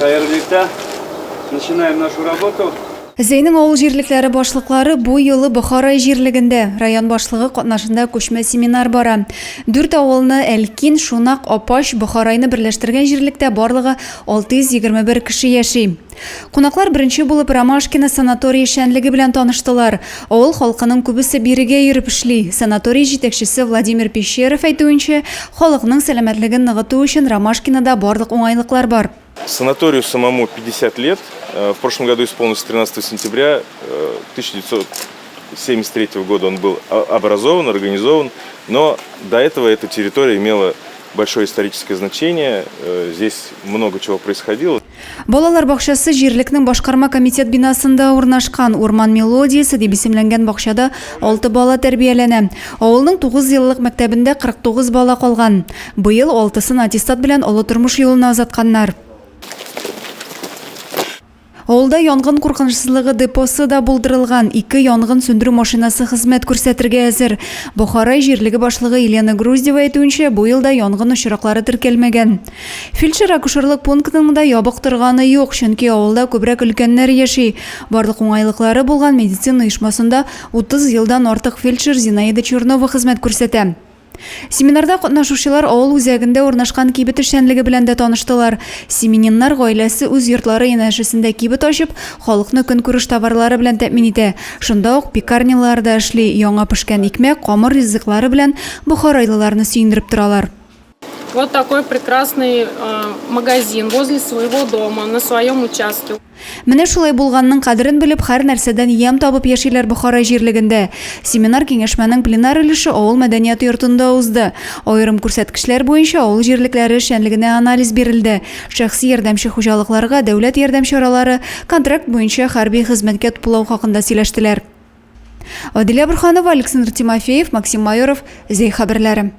Хәерле иртә. Начинаем нашу работу. Зәйнең авыл җирлекләре башлыклары бу юлы Бохарай җирлегендә, район башлыгы катнашында күчмә семинар бара. Дүрт авылны, Әлкин, Шунак, Апач, Бохарайны берләштергән җирлектә барлыгы 621 кеше яши. Кунаклар беренче булып Ромашкино санаторие эшчәнлеге белән таныштылар. Авыл халкының күбесе бирегә йөреп эшли. Санаторий җитәкчесе Владимир Пещеров әйтүенчә, халыкның сәламәтлеген ныгыту өчен Ромашкинода барлык уңайлыклар бар. Санаторию самому 50 лет. В прошлом году исполнилось 13 сентября 1973 года он был образован, организован, но до этого эта территория имела большое историческое значение. Здесь много чего происходило. Балалар бакчасы җирлекнең башкарма комитет бинасында урнашкан. Урман мелодиясе дип исемләнгән бакчада алты бала тәрбияләнә. Авылның тугызъеллык мәктәбендә 49 бала калган. Быел алтысын аттестат белән олы тормыш юлына озатканнар. Авылда янгын куркынычсызлыгы депосы да булдырылган, ике янгын сүндерү машинасы хезмәт күрсәтергә әзер. Бохарай җирлеге башлыгы Елена Груздева әйтүенчә, бу елда янгын очраклары теркәлмәгән. Фельдшер-акушерлык пунктының да ябык торганы юк, чөнки авылда күбрәк өлкәннәр яши. Барлык уңайлыклары булган медицина оешмасында 30 елдан артык фельдшер Зинаида Чернова хезмәт күрсәтә. Семинарда катнашучылар авыл үзәгендә урнашкан кибет эшчәнлеге белән дә таныштылар. Семениннар гаиләсе үз йортлары янәшәсендә кибет ачып, халыкны көнкүреш товарлары белән тәэмин итә. Шунда ук пекарнялар да эшли, яңа пешкән икмәк, камыр ризыклары белән бохарайлыларны сөендереп торалар. Вот такой прекрасный магазин возле своего дома, на своем участке. Менә шулай булганның кадерен белеп, һәр нәрсәдән ямь табып яшиләр Бохара җирлегендә. Семинар-киңәшмәнең пленар өлеше авыл мәдәният йортында узды. Аерым күрсәткечләр буенча авыл җирлекләре эшчәнлегенә анализ бирелде. Шәхси ярдәмче хуҗалыкларга дәүләт ярдәм чаралары, контракт буенча хәрби хезмәткә туплау хакында сөйләштеләр. Адилә Борһанова, Александр Тимофеев, Максим Майоров, Зәй хәбәрләре.